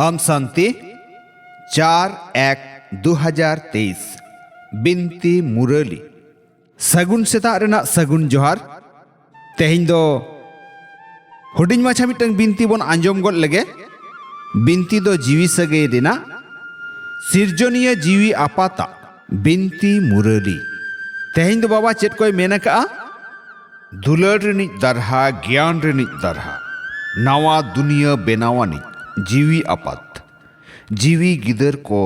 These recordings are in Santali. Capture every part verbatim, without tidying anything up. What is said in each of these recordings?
ᱟᱢ ᱥᱟᱱᱛᱤ, ᱪᱟᱨ ᱮᱠ ᱫᱩ ᱦᱟᱡᱟᱨ ᱛᱮᱭᱤᱥ, ᱵᱤᱱᱛᱤ ᱢᱩᱨᱟᱹᱞᱤ᱾ ᱥᱟᱹᱜᱩᱱ ᱥᱮᱛᱟᱜ ᱨᱮᱱᱟᱜ ᱥᱟᱹᱜᱩᱱ ᱡᱚᱦᱟᱨ᱾ ᱛᱮᱦᱮᱧ ᱫᱚ ᱦᱩᱰᱤᱧ ᱢᱟᱪᱷᱟ ᱢᱤᱫᱴᱟᱝ ᱵᱤᱱᱛᱤ ᱵᱚᱱ ᱟᱸᱡᱚᱢ ᱜᱚᱫ ᱞᱮᱜᱮ᱾ ᱵᱤᱱᱛᱤ ᱫᱚ ᱡᱤᱣᱤ ᱥᱟᱹᱜᱟᱹᱭ ᱨᱮᱱᱟᱜ, ᱥᱤᱨᱡᱚᱱᱤᱭᱟᱹ ᱡᱤᱣᱤ ᱟᱯᱟᱛᱟᱜ ᱵᱤᱱᱛᱤ ᱢᱩᱨᱟᱹᱞᱤ᱾ ᱛᱮᱦᱮᱧ ᱫᱚ ᱵᱟᱵᱟ ᱪᱮᱫ ᱠᱚᱭ ᱢᱮᱱ ᱟᱠᱟᱜᱼᱟ? ᱫᱩᱞᱟᱹᱲ ᱨᱤᱱᱤᱡ ᱫᱟᱨᱦᱟ, ᱜᱮᱭᱟᱱ ᱨᱤᱱᱤᱡ ᱫᱟᱨᱦᱟ, ᱱᱟᱣᱟ ᱫᱩᱱᱤᱭᱟᱹ ᱵᱮᱱᱟᱣᱟᱱᱤᱡ ᱡᱤᱣᱤ ᱟᱯᱟᱛ, ᱡᱤᱣᱤ ᱜᱤᱫᱟᱹᱨ ᱠᱚ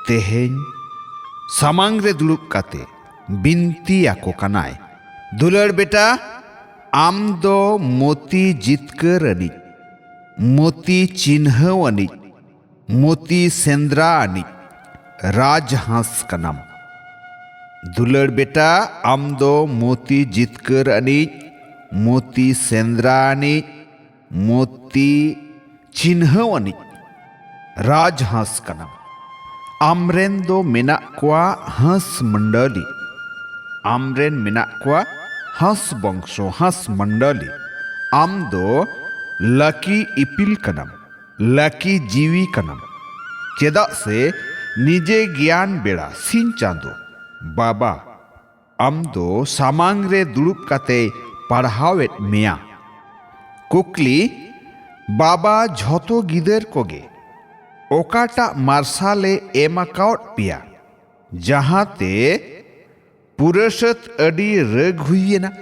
ᱛᱮᱦᱮᱧ ᱥᱟᱢᱟᱝ ᱨᱮ ᱫᱩᱲᱩᱵ ᱠᱟᱛᱮ ᱵᱤᱱᱛᱤ ᱟᱠᱚ ᱠᱟᱱᱟᱭ᱾ ᱫᱩᱞᱟᱹᱲ ᱵᱮᱴᱟ, ᱟᱢ ᱫᱚ ᱢᱚᱛᱤ ᱡᱤᱛᱠᱟᱹᱨ ᱟᱹᱱᱤᱡ, ᱢᱚᱛᱤ ᱪᱤᱱᱦᱟᱹᱣ ᱟᱹᱱᱤᱡ, ᱢᱚᱛᱤ ᱥᱮᱸᱫᱽᱨᱟ ᱟᱹᱱᱤᱡ ᱨᱟᱡᱽᱦᱟᱸᱥ ᱠᱟᱱᱟᱢ᱾ ᱫᱩᱞᱟᱹᱲ ᱵᱮᱴᱟ, ᱟᱢ ᱫᱚ ᱢᱚᱛᱤ ᱡᱤᱛᱠᱟᱹᱨ ᱟᱹᱱᱤᱡ, ᱢᱚᱛᱤ ᱥᱮᱸᱫᱽᱨᱟ ᱟᱹᱱᱤᱡ, ᱢᱚᱛᱤ ᱪᱤᱱᱦᱟᱹᱣ ᱟᱹᱱᱤᱡ ᱨᱟᱡᱽᱦᱟᱸᱥ ᱠᱟᱱᱟᱢ᱾ ᱟᱢᱨᱮᱱ ᱫᱚ ᱢᱮᱱᱟᱜ ᱠᱚᱣᱟ ᱦᱟᱸᱥ ᱢᱚᱱᱰᱚᱞᱤ, ᱟᱢᱨᱮᱱ ᱢᱮᱱᱟᱜ ᱠᱚᱣᱟ ᱦᱟᱸᱥ ᱵᱚᱝᱥᱚ, ᱦᱟᱸᱥ ᱢᱚᱱᱰᱚᱞᱤ᱾ ᱟᱢ ᱫᱚ ᱞᱟᱹᱠᱤ ᱤᱯᱤᱞ ᱠᱟᱱᱟᱢ, ᱞᱟᱹᱠᱤ ᱡᱤᱣᱤ ᱠᱟᱱᱟᱢ᱾ ᱪᱮᱫᱟᱜ ᱥᱮ ᱱᱤᱡᱮ ᱜᱮᱭᱟᱱ ᱵᱮᱲᱟ ᱥᱤᱧ ᱪᱟᱸᱫᱚ ᱵᱟᱵᱟ ᱟᱢ ᱫᱚ ᱥᱟᱢᱟᱝ ᱨᱮ ᱫᱩᱲᱩᱵ ᱠᱟᱛᱮᱭ ᱯᱟᱲᱦᱟᱣᱮᱫ ᱢᱮᱭᱟ᱾ ᱠᱩᱠᱞᱤ, ᱵᱟᱵᱟ ᱡᱷᱚᱛᱚ ᱜᱤᱫᱟᱹᱨ ᱠᱚᱜᱮ ᱚᱠᱟᱴᱟᱜ ᱢᱟᱨᱥᱟᱞᱮ ᱮᱢ ᱟᱠᱟᱣᱟᱫ ᱯᱮᱭᱟ, ᱡᱟᱦᱟᱸᱛᱮ ᱯᱩᱨᱟᱹᱥᱟᱹᱛ ᱟᱹᱰᱤ ᱨᱟᱹᱜᱽ ᱦᱩᱭᱮᱱᱟ?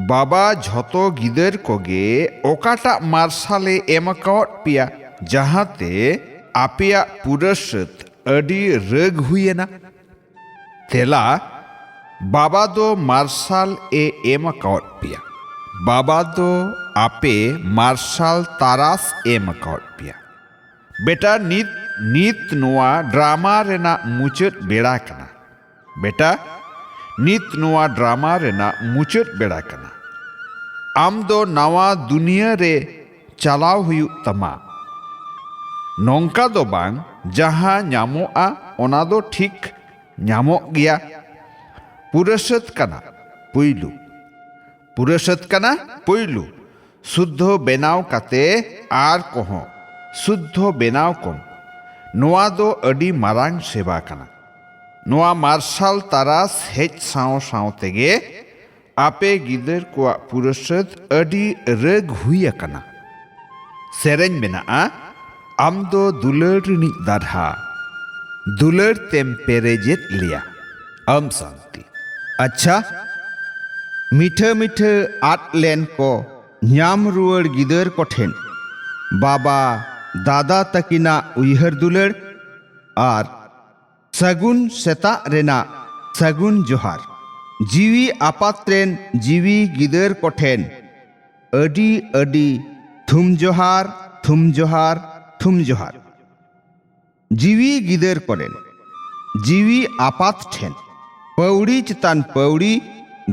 ᱵᱟᱵᱟ ᱡᱷᱚᱛᱚ ᱜᱤᱫᱟᱹᱨ ᱠᱚᱜᱮ ᱚᱠᱟᱴᱟᱜ ᱢᱟᱨᱥᱟᱞᱮ ᱮᱢ ᱟᱠᱟᱣᱟᱫ ᱯᱮᱭᱟ, ᱡᱟᱦᱟᱸᱛᱮ ᱟᱯᱮᱭᱟᱜ ᱯᱩᱨᱟᱹᱥᱟᱹᱛ ᱟᱹᱰᱤ ᱨᱟᱹᱜᱽ ᱦᱩᱭᱮᱱᱟ? ᱛᱮᱞᱟ, ᱵᱟᱵᱟ ᱫᱚ ᱢᱟᱨᱥᱟᱞ ᱮ ᱮᱢ ᱟᱠᱟᱣᱟᱫ ᱯᱮᱭᱟ᱾ ᱵᱟᱵᱟ ᱫᱚ ᱟᱯᱮ ᱢᱟᱨᱥᱟᱞ ᱛᱟᱨᱟᱥ ᱮᱢ ᱟᱠᱟᱣᱟᱫ ᱯᱮᱭᱟ᱾ ᱵᱮᱴᱟ, ᱱᱤᱛ, ᱱᱤᱛ ᱱᱚᱣᱟ ᱰᱨᱟᱢᱟ ᱨᱮᱱᱟᱜ ᱢᱩᱪᱟᱹᱫ ᱵᱮᱲᱟ ᱠᱟᱱᱟ᱾ ᱵᱮᱴᱟ, ᱱᱤᱛ ᱱᱚᱣᱟ ᱰᱨᱟᱢᱟ ᱨᱮᱱᱟᱜ ᱢᱩᱪᱟᱹᱫ ᱵᱮᱲᱟ ᱠᱟᱱᱟ᱾ ᱟᱢ ᱫᱚ ᱱᱟᱣᱟ ᱫᱩᱱᱤᱭᱟᱹ ᱨᱮ ᱪᱟᱞᱟᱣ ᱦᱩᱭᱩᱜ ᱛᱟᱢᱟ᱾ ᱱᱚᱝᱠᱟ ᱫᱚ ᱵᱟᱝ, ᱡᱟᱦᱟᱸ ᱧᱟᱢᱚᱜᱼᱟ ᱚᱱᱟ ᱫᱚ ᱴᱷᱤᱠ ᱧᱟᱢᱚᱜ ᱜᱮᱭᱟ᱾ ᱯᱩᱨᱟᱹ ᱥᱟᱹᱛ ᱠᱟᱱᱟ ᱯᱩᱭᱞᱩ᱾ ᱯᱩᱨᱟᱹ ᱥᱟᱹᱛ ᱠᱟᱱᱟ ᱯᱩᱭᱞᱩ᱾ ᱥᱩᱫᱽᱫᱷᱚ ᱵᱮᱱᱟᱣ ᱠᱟᱛᱮ ᱟᱨ ᱠᱚᱦᱚᱸ ᱥᱩᱫᱽᱫᱷᱚ ᱵᱮᱱᱟᱣ ᱠᱚᱢ᱾ ᱱᱚᱣᱟ ᱫᱚ ᱟᱹᱰᱤ ᱢᱟᱨᱟᱝ ᱥᱮᱵᱟ ᱠᱟᱱᱟ᱾ ᱱᱚᱣᱟ ᱢᱟᱨᱥᱟᱞ ᱛᱟᱨᱟᱥ ᱦᱮᱡ ᱥᱟᱶ ᱥᱟᱶ ᱛᱮᱜᱮ ᱟᱯᱮ ᱜᱤᱫᱟᱹᱨ ᱠᱚᱣᱟᱜ ᱯᱩᱨᱟᱹᱥᱟᱹᱫ ᱟᱹᱰᱤ ᱨᱟᱹᱜ ᱦᱩᱭ ᱟᱠᱟᱱᱟ᱾ ᱥᱮᱨᱮᱧ ᱢᱮᱱᱟᱜᱼᱟ, ᱟᱢ ᱫᱚ ᱫᱩᱞᱟᱹᱲ ᱨᱤᱱᱤᱡ ᱫᱟᱨᱦᱟ, ᱫᱩᱞᱟᱹᱲ ᱛᱮᱢ ᱯᱮᱨᱮᱡᱮᱫ ᱞᱮᱭᱟ᱾ ᱟᱢ ᱥᱟᱱᱛᱤ᱾ ᱟᱪᱪᱷᱟ, ᱢᱤᱴᱷᱟᱹ ᱢᱤᱴᱷᱟᱹ ᱟᱫ ᱞᱮᱱ ᱠᱚ ᱧᱟᱢ ᱨᱩᱣᱟᱹᱲ ᱜᱤᱫᱟᱹᱨ ᱠᱚᱴᱷᱮᱱ ᱵᱟᱵᱟ ᱫᱟᱫᱟ ᱛᱟᱹᱠᱤᱱᱟᱜ ᱩᱭᱦᱟᱹᱨ ᱫᱩᱞᱟᱹᱲ ᱟᱨ ᱥᱟᱹᱜᱩᱱ ᱥᱮᱛᱟᱜ ᱨᱮᱱᱟᱜ ᱥᱟᱹᱜᱩᱱ ᱡᱚᱦᱟᱨ᱾ ᱡᱤᱣᱤ ᱟᱯᱟᱛ ᱨᱮᱱ ᱡᱤᱣᱤ ᱜᱤᱫᱟᱹᱨ ᱠᱚᱴᱷᱮᱱ ᱟᱹᱰᱤ ᱟᱹᱰᱤ ᱛᱷᱩᱢ ᱡᱚᱦᱟᱨ, ᱛᱷᱩᱢ ᱡᱚᱦᱟᱨ, ᱛᱷᱩᱢ ᱡᱚᱦᱟᱨ᱾ ᱡᱤᱣᱤ ᱜᱤᱫᱟᱹᱨ ᱠᱚᱨᱮᱱ ᱡᱤᱣᱤ ᱟᱯᱟᱛ ᱴᱷᱮᱱ ᱯᱟᱹᱣᱲᱤ ᱪᱮᱛᱟᱱ ᱯᱟᱹᱣᱲᱤ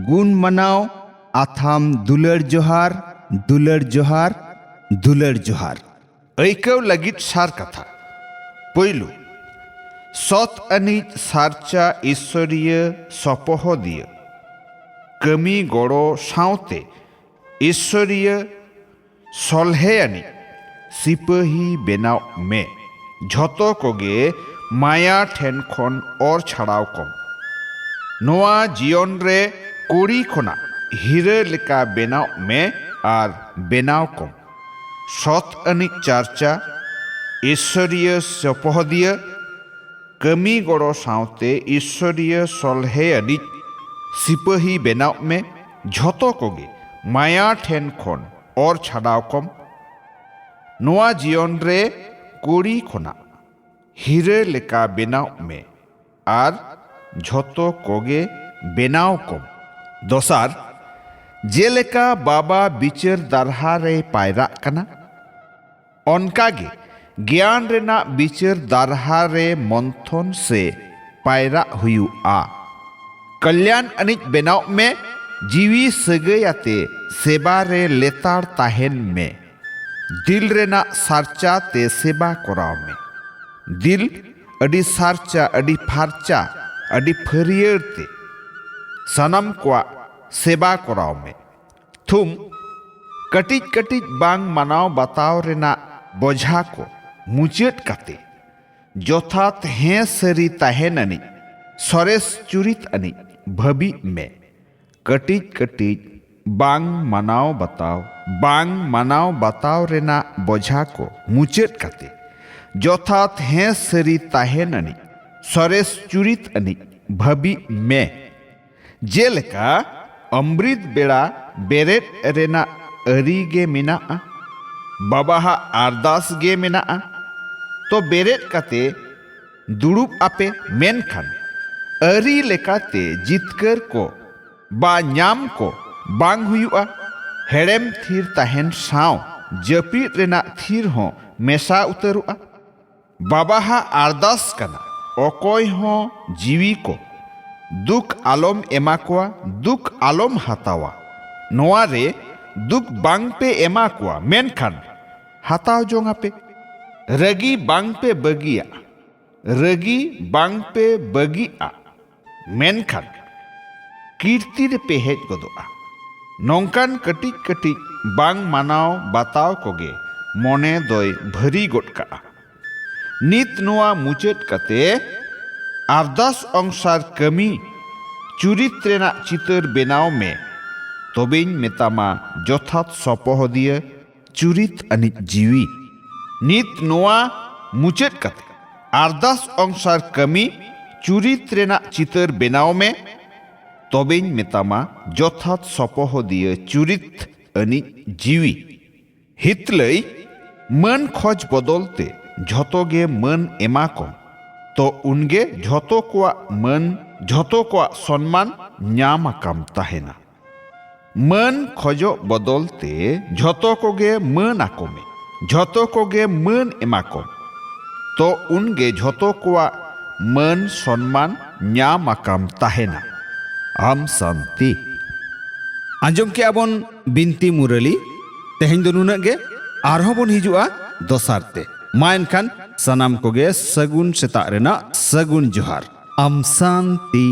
ᱜᱩᱱ ᱢᱟᱱᱟᱣ ᱟᱛᱷᱟᱢ ᱫᱩᱞᱟᱹᱲ ᱡᱚᱦᱟᱨ, ᱫᱩᱞᱟᱹᱲ ᱡᱚᱦᱟᱨ, ᱫᱩᱞᱟᱹᱲ ᱡᱚᱦᱟᱨ᱾ ᱟᱹᱭᱠᱟᱹᱣ ᱞᱟᱹᱜᱤᱫ ᱥᱟᱨ ᱠᱟᱛᱷᱟ᱾ ᱯᱳᱭᱞᱳ, ᱥᱚᱛ ᱟᱹᱱᱤᱡ ᱥᱟᱨᱪᱟ ᱤᱥᱥᱚᱨᱤᱭᱟᱹ ᱥᱚᱯᱚᱦᱚᱫᱤᱭᱟᱹ ᱠᱟᱹᱢᱤ ᱜᱚᱲᱚ ᱥᱟᱶᱛᱮ ᱤᱥᱥᱚᱨᱤᱭᱟᱹ ᱥᱚᱞᱦᱮ ᱟᱹᱱᱤᱡ ᱥᱤᱯᱟᱹᱦᱤ ᱵᱮᱱᱟᱣ ᱢᱮ᱾ ᱡᱷᱚᱛᱚ ᱠᱚᱜᱮ ᱢᱟᱭᱟ ᱴᱷᱮᱱ ᱠᱷᱚᱱ ᱚᱨ ᱪᱷᱟᱲᱟᱣ ᱠᱚᱢ᱾ ᱱᱚᱣᱟ ᱡᱤᱭᱚᱱ ᱨᱮ ᱠᱩᱲᱤ ᱠᱷᱚᱱᱟᱜ ᱦᱤᱨᱟᱹ ᱞᱮᱠᱟ ᱵᱮᱱᱟᱣ ᱢᱮ ᱟᱨ ᱵᱮᱱᱟᱣ ᱠᱚᱢ᱾ ᱥᱚᱛ ᱟᱹᱱᱤᱡ ᱪᱟᱨᱪᱟ, ᱤᱥᱥᱚᱨᱤᱭᱟᱹ ᱥᱚᱯᱚᱦᱚᱫᱤᱭᱟᱹ ᱠᱟᱹᱢᱤ ᱜᱚᱲᱚ ᱥᱟᱶᱛᱮ ᱤᱥᱥᱚᱨᱤᱭᱟᱹ ᱥᱚᱞᱦᱮ ᱟᱹᱱᱤᱡ ᱥᱤᱯᱟᱹᱦᱤ ᱵᱮᱱᱟᱣ ᱢᱮ᱾ ᱡᱷᱚᱛᱚ ᱠᱚᱜᱮ ᱢᱟᱭᱟ ᱴᱷᱮᱱ ᱠᱷᱚᱱ ᱚᱨ ᱪᱷᱟᱰᱟᱣ ᱠᱚᱢ᱾ ᱱᱚᱣᱟ ᱡᱤᱭᱚᱱ ᱨᱮ ᱠᱩᱲᱤ ᱠᱷᱚᱱᱟᱜ ᱦᱤᱨᱟᱹ ᱞᱮᱠᱟ ᱵᱮᱱᱟᱣ ᱢᱮ ᱟᱨ ᱡᱷᱚᱛᱚ ᱠᱚᱜᱮ ᱵᱮᱱᱟᱣ ᱠᱚᱢ᱾ ᱫᱚᱥᱟᱨ, ᱡᱮᱞᱮᱠᱟ ᱵᱟᱵᱟ ᱵᱤᱪᱟᱹᱨ ᱫᱟᱨᱦᱟ ᱨᱮᱭ ᱯᱟᱭᱨᱟᱜ ᱠᱟᱱᱟ, ᱚᱱᱠᱟᱜᱮ ᱜᱮᱭᱟᱱ ᱨᱮᱱᱟᱜ ᱵᱤᱪᱟᱹᱨ ᱫᱟᱨᱦᱟ ᱨᱮ ᱢᱚᱱᱛᱷᱚᱱ ᱥᱮ ᱯᱟᱭᱨᱟᱜ ᱦᱩᱭᱩᱜᱼᱟ᱾ ᱠᱟᱞᱭᱟᱱ ᱟᱹᱱᱤᱡ ᱵᱮᱱᱟᱣ ᱢᱮ, ᱡᱤᱣᱤ ᱥᱟᱹᱜᱟᱹᱭ ᱟᱛᱮ ᱥᱮᱵᱟ ᱨᱮ ᱞᱮᱛᱟᱲ ᱛᱟᱦᱮᱱ ᱢᱮ᱾ ᱫᱤᱞ ᱨᱮᱱᱟᱜ ᱥᱟᱨᱪᱟ ᱛᱮ ᱥᱮᱵᱟ ᱠᱚᱨᱟᱣ ᱢᱮ᱾ ᱫᱤᱞ ᱟᱹᱰᱤ ᱥᱟᱨᱪᱟ, ᱟᱹᱰᱤ ᱯᱷᱟᱨᱪᱟ, ᱟᱹᱰᱤ ᱯᱷᱟᱹᱨᱭᱟᱹᱲ ᱛᱮ ᱥᱟᱱᱟᱢ ᱠᱚᱣᱟᱜ ᱥᱮᱵᱟ ᱠᱚᱨᱟᱣ ᱢᱮ᱾ ᱛᱷᱩᱢ, ᱠᱟᱹᱴᱤᱡ ᱠᱟᱹᱴᱤᱡ ᱵᱟᱝ ᱢᱟᱱᱟᱣ ᱵᱟᱛᱟᱣ ᱨᱮᱱᱟᱜ ᱵᱚᱡᱷᱟ ᱠᱚ ᱢᱩᱪᱟᱹᱫ ᱠᱟᱛᱮ ᱡᱚᱛᱷᱟᱛ ᱦᱮᱸ ᱥᱟᱹᱨᱤ ᱛᱟᱦᱮᱱ ᱟᱹᱱᱤᱡ ᱥᱚᱨᱮᱥ ᱪᱩᱨᱤᱛ ᱟᱹᱱᱤᱡ ᱵᱷᱟᱹᱵᱤᱜ ᱢᱮ᱾ ᱠᱟᱹᱴᱤᱡ ᱠᱟᱹᱴᱤᱡ ᱵᱟᱝ ᱢᱟᱱᱟᱣ ᱵᱟᱛᱟᱣ, ᱵᱟᱝ ᱢᱟᱱᱟᱣ ᱵᱟᱛᱟᱣ ᱨᱮᱱᱟᱜ ᱵᱚᱡᱷᱟ ᱠᱚ ᱢᱩᱪᱟᱹᱫ ᱠᱟᱛᱮ ᱡᱚᱛᱷᱟᱛ ᱦᱮᱸ ᱥᱟᱹᱨᱤ ᱛᱟᱦᱮᱱ ᱟᱹᱱᱤᱡ ᱥᱚᱨᱮᱥ ᱪᱩᱨᱤᱛ ᱟᱹᱱᱤᱡ ᱵᱷᱟᱹᱵᱤᱜ ᱢᱮ᱾ ᱡᱮᱞᱮᱠᱟ ᱚᱢᱨᱤᱛ ᱵᱮᱲᱟ ᱵᱮᱨᱮᱫ ᱨᱮᱱᱟᱜ ᱟᱹᱨᱤ ᱜᱮ ᱢᱮᱱᱟᱜᱼᱟ, ᱵᱟᱵᱟᱦᱟᱜ ᱟᱨᱫᱟᱥ ᱜᱮ ᱢᱮᱱᱟᱜᱼᱟ, ᱛᱚ ᱵᱮᱨᱮᱫ ᱠᱟᱛᱮ ᱫᱩᱲᱩᱵ ᱟᱯᱮ, ᱢᱮᱱᱠᱷᱟᱱ ᱟᱹᱨᱤ ᱞᱮᱠᱟᱛᱮ ᱡᱤᱛᱠᱟᱹᱨ ᱠᱚ ᱵᱟ ᱧᱟᱢ ᱠᱚ ᱵᱟᱝ ᱦᱩᱭᱩᱜᱼᱟ᱾ ᱦᱮᱲᱮᱢ ᱛᱷᱤᱨ ᱛᱟᱦᱮᱱ ᱥᱟᱶ ᱡᱟᱹᱯᱤᱫ ᱨᱮᱱᱟᱜ ᱛᱷᱤᱨ ᱦᱚᱸ ᱢᱮᱥᱟ ᱩᱛᱟᱹᱨᱚᱜᱼᱟ᱾ ᱵᱟᱵᱟᱦᱟᱜ ᱟᱨᱫᱟᱥ ᱠᱟᱱᱟ, ᱚᱠᱚᱭ ᱦᱚᱸ ᱡᱤᱣᱤ ᱠᱚ ᱫᱩᱠ ᱟᱞᱚᱢ ᱮᱢᱟ ᱠᱚᱣᱟ, ᱫᱩᱠ ᱟᱞᱚᱢ ᱦᱟᱛᱟᱣᱟ᱾ ᱱᱚᱣᱟ ᱨᱮ ᱫᱩᱠ ᱵᱟᱝ ᱯᱮ ᱮᱢᱟ ᱠᱚᱣᱟ, ᱢᱮᱱᱠᱷᱟᱱ ᱦᱟᱛᱟᱣ ᱡᱚᱝ ᱟᱯᱮ᱾ ᱨᱟᱹᱜᱤ ᱵᱟᱝ ᱯᱮ ᱵᱟᱹᱜᱤᱭᱟ, ᱨᱟᱹᱜᱤ ᱵᱟᱝ ᱯᱮ ᱵᱟᱹᱜᱤᱜᱼᱟ, ᱢᱮᱱᱠᱷᱟᱱ ᱠᱤᱨᱛᱤ ᱨᱮᱯᱮ ᱦᱮᱡ ᱜᱚᱫᱚᱜᱼᱟ᱾ ᱱᱚᱝᱠᱟᱱ ᱠᱟᱹᱴᱤᱡ ᱠᱟᱹᱴᱤᱡ ᱵᱟᱝ ᱢᱟᱱᱟᱣ ᱵᱟᱛᱟᱣ ᱠᱚᱜᱮ ᱢᱚᱱᱮ ᱫᱚᱭ ᱵᱷᱟᱹᱨᱤ ᱜᱚᱫ ᱠᱟᱜᱼᱟ᱾ ᱱᱤᱛ ᱱᱚᱣᱟ ᱢᱩᱪᱟᱹᱫ ᱠᱟᱛᱮ ᱟᱨᱫᱟᱥ ᱚᱝᱥᱟᱨ ᱠᱟᱹᱢᱤ ᱪᱩᱨᱤᱛ ᱨᱮᱱᱟᱜ ᱪᱤᱛᱟᱹᱨ ᱵᱮᱱᱟᱣ ᱢᱮ, ᱛᱚᱵᱮᱧ ᱢᱮᱛᱟᱢᱟ ᱡᱚᱛᱷᱟᱛ ᱥᱚᱯᱚᱦᱚᱫᱤᱭᱟᱹ ᱪᱩᱨᱤᱛ ᱟᱹᱱᱤᱡ ᱡᱤᱣᱤ᱾ ᱱᱤᱛ ᱱᱚᱣᱟ ᱢᱩᱪᱟᱹᱫ ᱠᱟᱛᱮ ᱟᱨᱫᱟᱥ ᱚᱝᱥᱟᱨ ᱠᱟᱹᱢᱤ ᱪᱩᱨᱤᱛ ᱨᱮᱱᱟᱜ ᱪᱤᱛᱟᱹᱨ ᱵᱮᱱᱟᱣ ᱢᱮ, ᱛᱚᱵᱮᱧ ᱢᱮᱛᱟᱢᱟ ᱡᱚᱛᱷᱟᱛ ᱥᱚᱯᱚᱦᱚᱫᱤᱭᱟᱹ ᱪᱩᱨᱤᱛ ᱟᱹᱱᱤᱡ ᱡᱤᱣᱤ᱾ ᱦᱤᱛᱞᱟᱹᱭ ᱢᱟᱹᱱ ᱠᱷᱚᱡᱽ ᱵᱚᱫᱚᱞ ᱛᱮ ᱡᱷᱚᱛᱚ ᱜᱮ ᱢᱟᱹᱱ ᱮᱢᱟ ᱠᱚᱢ, ᱛᱚ ᱩᱱᱜᱮ ᱡᱷᱚᱛᱚ ᱠᱚᱣᱟᱜ ᱢᱟᱹᱱ, ᱡᱷᱚᱛᱚ ᱠᱚᱣᱟᱜ ᱥᱚᱱᱢᱟᱱ ᱧᱟᱢ ᱟᱠᱟᱢ ᱛᱟᱦᱮᱱᱟ᱾ ᱢᱟᱹᱱ ᱠᱷᱚᱡᱚᱜ ᱵᱚᱫᱚᱞ ᱛᱮ ᱡᱷᱚᱛᱚ ᱠᱚᱜᱮ ᱢᱟᱹᱱ ᱟᱠᱚ ᱢᱮ, ᱡᱷᱚᱛᱚ ᱠᱚᱜᱮ ᱢᱟᱹᱱ ᱮᱢᱟ ᱠᱚᱢ, ᱛᱚ ᱩᱱᱜᱮ ᱡᱷᱚᱛᱚ ᱠᱚᱣᱟᱜ ᱢᱟᱹᱱ ᱥᱚᱱᱢᱟᱱ ᱧᱟᱢ ᱟᱠᱟᱢ ᱛᱟᱦᱮᱱᱟ᱾ ᱟᱢ ᱥᱟᱱᱛᱤ᱾ ᱟᱸᱡᱚᱢ ᱠᱮᱜᱼᱟ ᱵᱚᱱ ᱵᱤᱱᱛᱤ ᱢᱩᱨᱟᱹᱞᱤ᱾ ᱛᱮᱦᱮᱧ ᱫᱚ ᱱᱩᱱᱟᱹᱜ ᱜᱮ, ᱟᱨᱦᱚᱸ ᱵᱚᱱ ᱦᱤᱡᱩᱜᱼᱟ ᱫᱚᱥᱟᱨ ᱛᱮ᱾ ᱢᱟ ᱮᱱᱠᱷᱟᱱ ᱥᱟᱱᱟᱢ ᱠᱚᱜᱮ ᱥᱟᱹᱜᱩᱱ ᱥᱮᱛᱟᱜ ᱨᱮᱱᱟᱜ ᱥᱟᱹᱜᱩᱱ ᱡᱚᱦᱟᱨ᱾ ᱟᱢ ᱥᱟᱱᱛᱤ᱾